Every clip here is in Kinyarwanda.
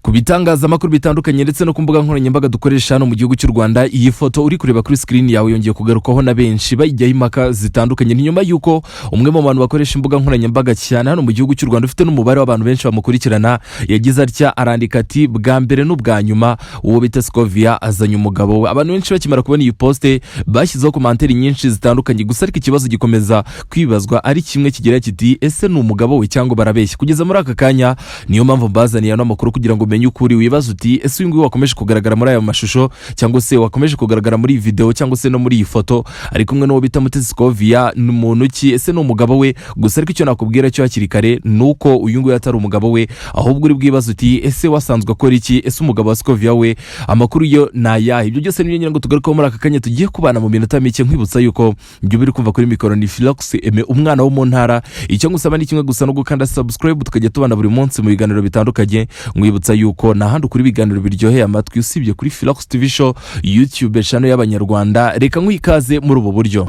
Ku bitangazamakuru bitandukanye ndetse no ku mbuga nkoranyambaga dukoresha hano mu gihugu cy'u Rwanda, iyi foto uri kureba kuri screen yawe yongeye kugarukwaho na benshi, bayijyaho impaka zitandukanye. Ni nyuma y'uko umwe mu bantu bakoresha imbuga nkoranyambaga cyane hano mu gihugu cy'u Rwanda, ufite n'umubare w'abantu benshi bamukurikirana, yagize atya arandika ati: "Bwa mbere n'ubwa nyuma, uwo bita Scovia azanye umugabo we." Abantu benshi bakimara kubona iyi post bashyizeho commentaire nyinshi zitandukanye. Gusa ariko ikibazo gikomeza kwibazwa ari kimwe kigira kiti: "Ese ni umugabo we cyangwa barabeshya?" Kugeza muri aka kanya niyo mpamvu mbazaniye ano makuru, kugira ngo umenye ukuri. Wibaza uti: "Ese uyu nguyu wakomeje kugaragara muri aya mashusho, cyangwa se wakomeje kugaragara muri iyi videwo, cyangwa se no muri iyi foto ari kumwe n'uwo bita Mutesi Scovia, ni muntu ki? Ese ni umugabo we?" Gusa ariko icyo nakubwira cyo hakiri kare ni uko uyu nguyu atari umugabo we. Ahubwo uri bwibaze uti: "Ese wasanzwe akora iki? Ese umugabo wa Scovia we amakuru yo ni ayahe?" Ibyo byose nibyo ngira ngo tugarukeho muri aka kanya tugiye kubana mu minota mike. Nkwibutsa yuko njye uri kumva kuri mikoro ni Philox Aime, umwana wo mu ntara. Icyo ngusaba ni kimwe gusa, no gukanda subscribe, tukajya tubana buri munsi mu biganiro bitandukanye. Nkwibutsa yuko nta handi ukura ibiganiro biryoheye amatwi usibye kuri Philox TV Show, YouTube channel y'Abanyarwanda. Reka nguhe ikaze muri ubu buryo.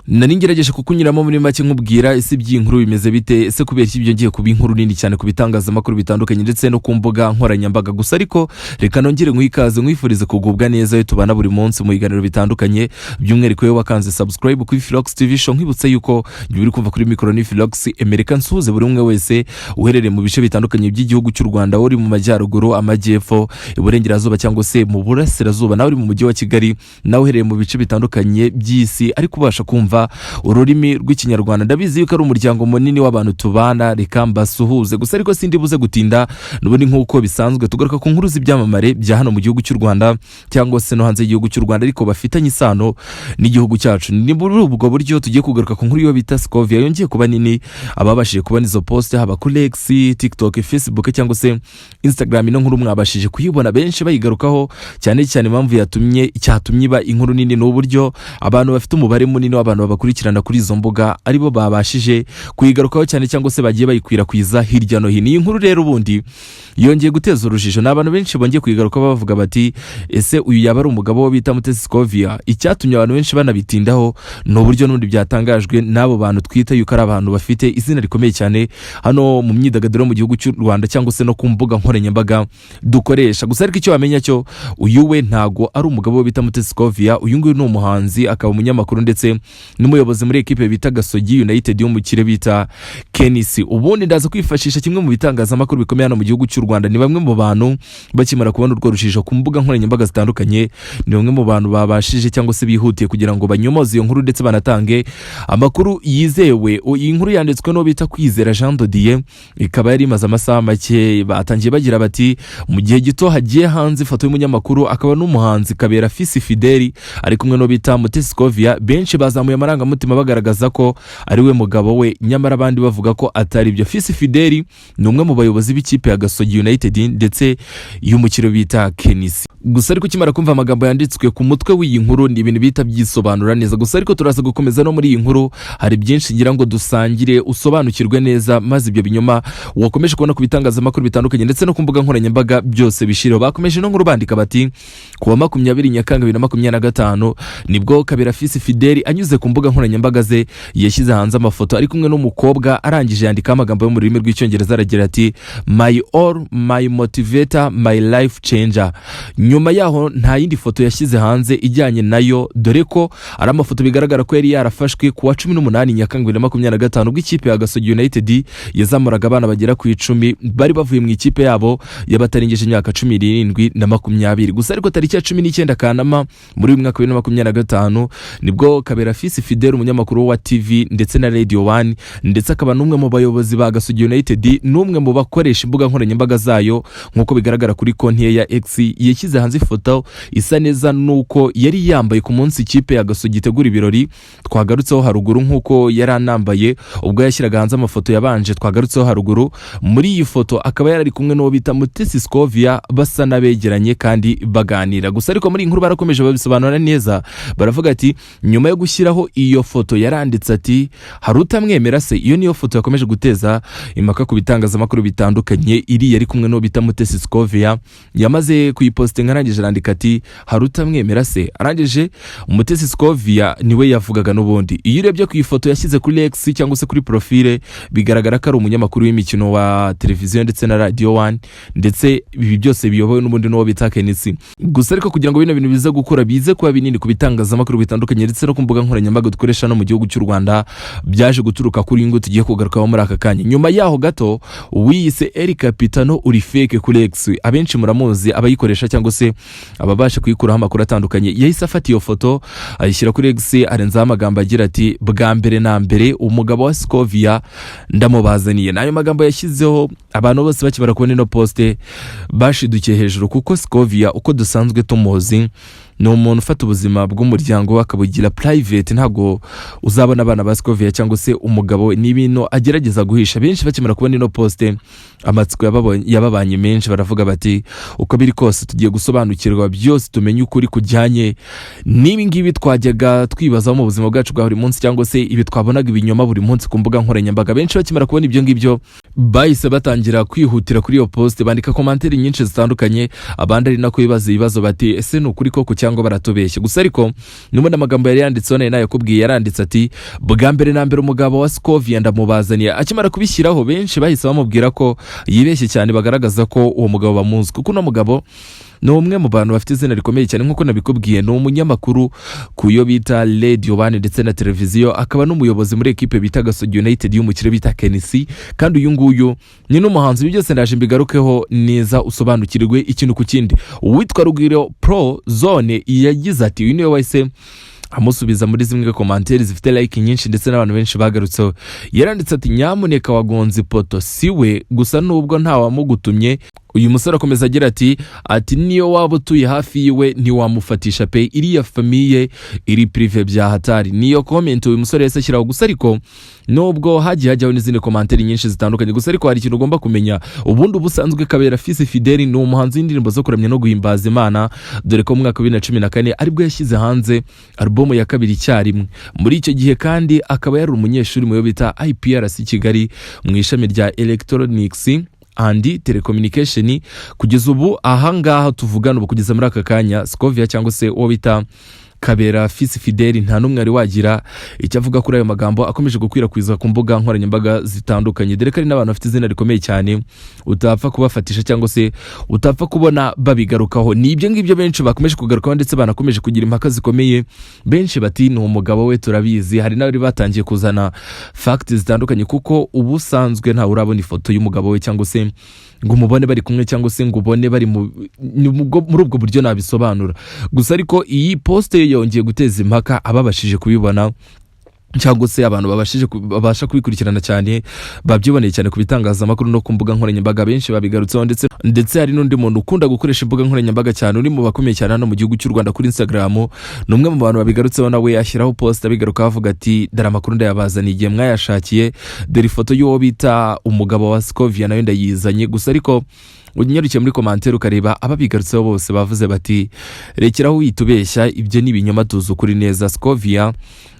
Nari ngerageje kukunyuramo muri make, nkubwira ese iby'iyi nkuru bimeze bite, ese kubera iki byongeye kuba inkuru nini cyane ku bitangazamakuru bitandukanye ndetse no ku mbuga nkoranyambaga. Gusa ariko reka nongere nguhe ikaze, nkwifurize kugubwa neza iyo tubana buri munsi mu biganiro bitandukanye, by'umwihariko iyo wakanze subscribe kuri Philox TV Show. Nkwibutsa yuko njye uri kumva kuri mikoro ni Philox Aime. Nsuhuze buri umwe wese uherereye mu bice bitandukanye by'igihugu cy'u Rwanda, uri mu majyaruguru, amajyepfo, iburengerazuba cyangwa se mu burasirazuba, nawe uri mu mujyi wa Kigali, nawe uherereye mu bice bitandukanye by'isi ariko ubasha kumva ururimi rw'Ikinyarwanda. Ndabizi yuko ari umuryango munini w'abantu tubana, reka mbasuhuze. Gusa ariko sindi buze gutinda, n'ubundi nk'uko bisanzwe tugaruka ku nkuru z'ibyamamare bya hano mu gihugu cy'u Rwanda cyangwa se no hanze y'igihugu cy'u Rwanda ariko bafitanye isano n'igihugu cyacu. Ni muri ubwo buryo tugiye kugaruka ku nkuru yo bita Scovia yongeye kuba nini. Ababashije kubona izo post haba kuri X, TikTok, Facebook cyangwa se Instagram, ino nkuru mwabashije kuyibona, benshi bayigarukaho cyane cyane. Impamvu yatumye cyatumye iba inkuru nini ni uburyo abantu bafite umubare munini w'abantu babakurikirana kuri izo mbuga aribo babashije kuyigarukaho cyane, cyangwa se bagiye bayikwirakwiza hirya no hino. Iyi nkuru rero ubundi yongeye guteza urujijo. Ni abantu benshi bongeye kuyigarukaho bavuga bati: "Ese uyu yaba ari umugabo we bita Mutesi Scovia?" Icyatumye abantu benshi banabitindaho ni uburyo n'ubundi byatangajwe n'abo bantu twita yuko ari abantu bafite izina rikomeye cyane hano mu myidagaduro mu gihugu cy'u Rwanda cyangwa se no ku mbuga nkoranyambaga dukoresha. Gusa ariko icyo wamenya cyo, uyu we ntago ari umugabo we bita Mutesi Scovia. Uyu nguyu ni umuhanzi, akaba umunyamakuru ndetse n'umuyobozi muri ekipe bita Gasogi United y'umukire bita Kenisi. Ubundi ndaza kwifashisha kimwe mu bitangazamakuru bikomeye hano mu gihugu cy'u Rwanda. Ni bamwe mu bantu bakimara kubona urwo rujijo ku mbuga nkoranyambaga zitandukanye, ni bamwe mu bantu babashije cyangwa se bihutiye kugira ngo banyomoze iyo nkuru ndetse banatange amakuru yizewe. Iyi nkuru yanditswe n'uwo bita Kwizera Jean Dodier, ikaba yari imaze amasaha make. Batangiye bagira bati: "Mu gihe gito hagiye hanze ifoto y'umunyamakuru akaba n'umuhanzi Kabera Fisi Fideli ari kumwe n'uwo bita Mutesi Scovia, benshi bazamuye amarangamutima bagaragaza ko ari we mugabo we, nyamara abandi bavuga ko atari byo." Fisi Fideli ni umwe mu bayobozi b'ikipe ya Gasogi United ndetse y'umukino bita Kenisi. Gusa ariko ukimara kumva amagambo yanditswe ku mutwe w'iyi nkuru, ni ibintu bihita byisobanura neza. Gusa ariko turaza gukomeza no muri iyi nkuru, hari byinshi ngira ngo dusangire, usobanukirwe neza, maze ibyo binyoma wakomeje kubona ku bitangazamakuru bitandukanye ndetse no ku mbuga nkoranyambaga byose bishireho. Bakomeje no nkuru bandika bati: "Ku wa 20 Nyakanga 2025 nibwo Kabera Fisi Fideli anyuze ku mbuga nkoranyambaga ze yashyize hanze amafoto ari kumwe n'umukobwa, arangije yandikaho amagambo yo mu rurimi rw'Icyongereza aragira ati: 'My all, my motivator, my life changer.' Nyuma yaho nta yindi foto yashyize hanze ijyanye nayo, dore ko ari amafoto bigaragara ko yari yarafashwe ku wa 18 Nyakanga 2025, ubwo ikipe ya Gasogi United yazamuraga abana bagera ku 10 bari bavuye mu ikipe yabo y'abatarengeje imyaka 17 na 20. Gusa ariko tariki ya 19 Kanama muri uyu mwaka wa 2025 nibwo Kabera Fisi Fidele, umunyamakuru wa TV ndetse na Radio One, ndetse akaba n'umwe mu bayobozi ba Gasogi United n'umwe mu bakoresha imbuga nkoranyambaga zayo nk'uko bigaragara kuri konti ye ya X, yashyize hanze ifoto isa neza nuko yari yambaye ku munsi ikipe ya Gasogi itegura ibirori twagarutseho haruguru, nk'uko yari anambaye ubwo yashyiraga hanze amafoto yabanje twagarutseho haruguru. Muri iyi foto akaba yari ari kumwe n'uwo bita Mutesi Scovia, basa n'abegeranye kandi baganira. Gusa ariko muri iyi nkuru barakomeje babisobanura neza, baravuga ati: "Nyuma yo gushyiraho Iyo foto yaranditse ati: "Hari utamwemera se?" Iyo niyo foto yakomeje guteza impaka ku bitangazamakuru bitandukanye. Iriya ari kumwe n'uwo bita Mutesi Scovia, yamaze kuyipositinga, arangije arandika ati: "Hari utamwemera se?" Arangije Umutesi Scovia niwe yavugaga n'ubundi. Iyo urebye ku ifoto yashyize kuri X cyangwa se kuri profile, bigaragara ko ari umunyamakuru w'imikino wa televiziyo ndetse na Radio One, ndetse ibi byose biyobowe n'ubundi n'uwo bita KNC. Gusa ariko kugira ngo bino bintu bize gukura, bize kuba binini ku bitangazamakuru bitandukanye ndetse no ku mbuga nkoranyambaga dukoresha no mu gihugu cy'u Rwanda, byaje guturuka kuri iyi ngo tugiye kugarukaho muri aka kanya. Nyuma yaho gato, wiyise Eri Kapitano uri fake kuri X, abenshi muramuzi, abayikoresha cyangwa se ababasha kuyikuraho amakuru atandukanye, yahise afata iyo foto ayishyira kuri X, arenzaho amagambo agira ati: "Bwa mbere na mbere umugabo wa Scovia ndamubazaniye." N'ayo magambo yashyizeho, abantu bose bakibara kubona ino post bashidukiye hejuru, kuko Scovia uko dusanzwe tumuzi ni umuntu ufata ubuzima bw'umuryango we akabugira private. Ntabwo uzabona abana ba Scovia cyangwa se umugabo we, ni ibintu agerageza guhisha. Benshi bakimara kubona ino post, amatsiko yababanye menshi, baravuga bati: "Uko biri kose tugiye gusobanukirwa byose, tumenye ukuri kujyanye n'ibi ngibi twajyaga twibazaho mu buzima bwacu bwa buri munsi, cyangwa se ibi twabonaga ibinyoma buri munsi ku mbuga nkoranyambaga." Benshi bakimara kubona ibyo ngibyo bahise batangira kwihutira kuri iyo post, bandika commentaire nyinshi zitandukanye, abandi ari nako bibaza ibibazo bati: "Ese ni ukuri koko cyangwa baratubeshye?" Gusa ariko n'ubundi amagambo yari yanditseho nayo nayakubwiye, yaranditse ati: "Bwa mbere na mbere umugabo wa Scovia ndamubazaniye." Akimara kubishyiraho, benshi bahise bamubwira ko yibeshye cyane, bagaragaza ko uwo mugabo bamuzi, kuko uno mugabo ni umwe mu bantu bafite izina rikomeye cyane. Nk'uko nabikubwiye, ni umunyamakuru ku yo bita Radio One ndetse na televiziyo, akaba n'umuyobozi muri ekipe bita Gasogi United y'umukire bita KNC, kandi uyu nguyu ni n'umuhanzi. Ibi byose ndaje mbigarukeho neza, usobanukirwe ikintu ku kindi. Uwitwa Rugwiro Pro Zone yagize ati, uyu niwe wahise amusubiza muri zimwe commentaire zifite like nyinshi ndetse n'abantu benshi bagarutseho, yaranditse ati: "Nyamuneka wagonze ipoto, si we gusa nubwo ntawamugutumye." Uyu musore akomeza agira ati: "Niyo waba utuye hafi yiwe ntiwamufatisha pe, iriya famille iri privé bya hatari." Niyo comment uyu musore yahise ashyiraho. Gusa ariko nubwo hagiye hajyaho n'izindi commentaire nyinshi zitandukanye, gusa ariko hari ikintu ugomba kumenya. Ubundi ubusanzwe Kabera Fils Fideli ni umuhanzi w'indirimbo zo kuramya no guhimbaza Imana, dore ko mu mwaka wa 2014 aribwo yashyize hanze alubumu ya kabiri icyarimwe. Muri icyo gihe kandi akaba yari umunyeshuri mu yo bita IPRC Kigali mu ishami rya Electronics and Telecommunication. Kugeza ubu ahangaha tuvugana ubu, kugeza muri aka kanya, Scovia cyangwa se uwo bita Kabera Fils Fideli nta n'umwe wari wagira icyo avuga kuri ayo magambo akomeje gukwirakwiza ku mbuga nkoranyambaga zitandukanye, dore ko ari n'abantu bafite izina rikomeye cyane utapfa kubafatisha cyangwa se utapfa kubona babigarukaho. Ni ibyo ngibyo benshi bakomeje kugarukaho, ndetse banakomeje kugira impaka zikomeye. Benshi bati: "Ni umugabo we, turabizi." Hari n'abari batangiye kuzana facts zitandukanye, kuko ubusanzwe ntawe urabona ifoto y'umugabo we cyangwa se ngo umubone bari kumwe cyangwa se ngo ubone bari muri ubwo buryo nabisobanura. Gusa ariko iyi post yongeye guteza impaka. Ababashije kubibona cyangwa se abantu babasha kubikurikirana cyane babyiboneye cyane ku bitangazamakuru no ku mbuga nkoranyambaga, benshi babigarutseho. Ndetse hari n'undi muntu ukunda gukoresha imbuga nkoranyambaga cyane, uri mu bakomeye cyane hano mu gihugu cy'u Rwanda kuri Instagram, ni umwe mu bantu babigarutseho, nawe ashyiraho post abigarukaho, avuga ati: "Dore amakuru ndayabazaniye igihe mwayashakiye, dore ifoto y'uwo bita umugabo wa Scovia nawe ndayizanye." Gusa ariko unyarukiye muri commentaire ukareba ababigarutseho bose bavuze bati: "Rekeraho wita ubeshya, ibyo ni ibinyoma, tuzi ukuri neza. Scovia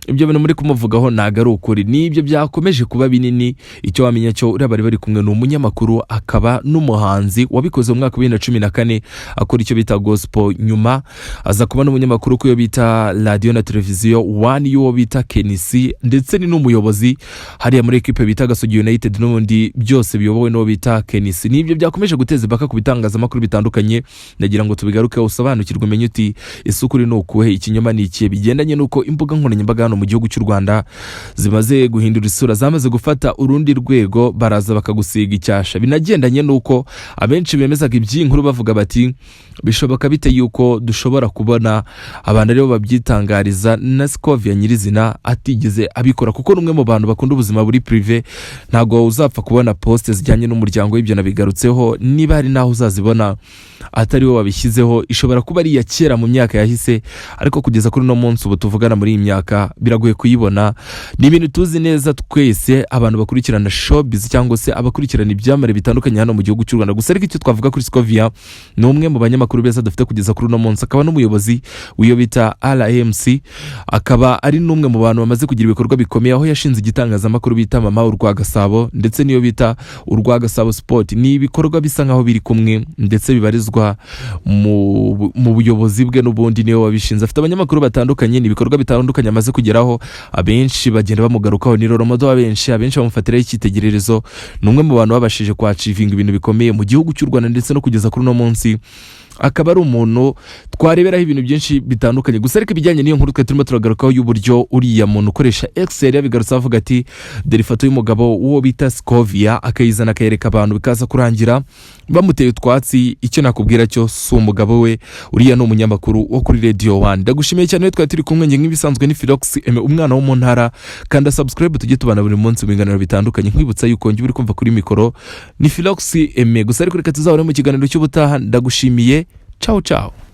ibyo bintu muri kumuvugaho ntabwo ari ukuri." Nibyo byakomeje kuba binini. Icyo wamenya cyo, uriya bari bari kumwe ni umunyamakuru akaba n'umuhanzi wabikoze mu mwaka wa 2014 akora icyo bita gospel, nyuma aza kuba n'umunyamakuru ku yo bita radiyo na televiziyo One y'uwo bita KNC, ndetse ni n'umuyobozi hariya muri ekipe bita Gasogi United, n'ubundi byose biyobowe n'uwo bita KNC. Nibyo byakomeje guteza impaka ku bitangazamakuru bitandukanye. Ndagira ngo tubigarukeho, usobanukirwe, umenye uti: "Ese ukuri ni ukuhe? Ikinyoma ni ikihe?" Bigendanye n'uko imbuga nkoranyambaga hano mu gihugu cy'u Rwanda zimaze guhindura isura, zamaze gufata urundi rwego, baraza bakagusiga icyasha. Binagendanye n'uko abenshi bemezaga iby'iyi nkuru bavuga bati: "Bishoboka bite yuko dushobora kubona abantu aribo babyitangariza na Scovia nyirizina atigeze abikora?" Kuko ni umwe mu bantu bakunda ubuzima buri privé, ntabwo uzapfa kubona post zijyanye n'umuryango w'ibyo. Nabigarutseho, niba kuba hari n'aho uzazibona atari wowe wabishyizeho. Ishobora kuba ari iya kera mu myaka yahise, ariko kugeza kuri uno munsi ubu tuvugana muri iyi myaka biragoye kuyibona. Ni ibintu tuzi neza twese, abantu bakurikirana showbiz cyangwa se abakurikirana ibyamamare bitandukanye hano mu gihugu cy'u Rwanda. Gusa ariko icyo twavuga kuri Scovia, ni umwe mu banyamakuru beza dufite kugeza kuri uno munsi, akaba n'umuyobozi w'iyo bita RMC, akaba ari n'umwe mu bantu bamaze kugira ibikorwa bikomeye, aho yashinze igitangazamakuru bita Mama Urwa Gasabo ndetse n'iyo bita Urwa Gasabo Sport. Ni ibikorwa bisa nkaho biri kumwe ndetse bibarizwa mu buyobozi bwe, n'ubundi niwe wabishinze. Afite abanyamakuru batandukanye, ni ibikorwa bitandukanye amaze kugeraho. Abenshi bagenda bamugarukaho, ni role model wa benshi, abenshi bamufatiraho icyitegererezo. Ni umwe mu bantu babashije kwachievinga ibintu bikomeye mu gihugu cy'u Rwanda, ndetse no kugeza kuri uno munsi akaba ari umuntu twareberaho ibintu byinshi bitandukanye. Gusa ariko ibijyanye n'iyo nkuru twe turimo turagarukaho y'uburyo uriya muntu ukoresha X yabigarutse avuga ati: "Dore ifoto y'umugabo w'uwo bita Scovia," akayizana akayereka abantu, bikaza kurangira bamuteye utwatsi. Icyo nakubwira cyo, si umugabo we, uriya ni umunyamakuru wo kuri Radio One. Ndagushimiye cyane twari turi kumwe. Njye nk'ibisanzwe ni Philox Aime, umwana wo mu ntara. Kanda subscribe tujye tubana buri munsi mu biganiro bitandukanye. Nkwibutsa yuko njye uri kumva kuri mikoro ni Philox Aime. Gusa ariko reka tuzahore mu kiganiro cy'ubutaha. Ndagushimiye, ciao ciao.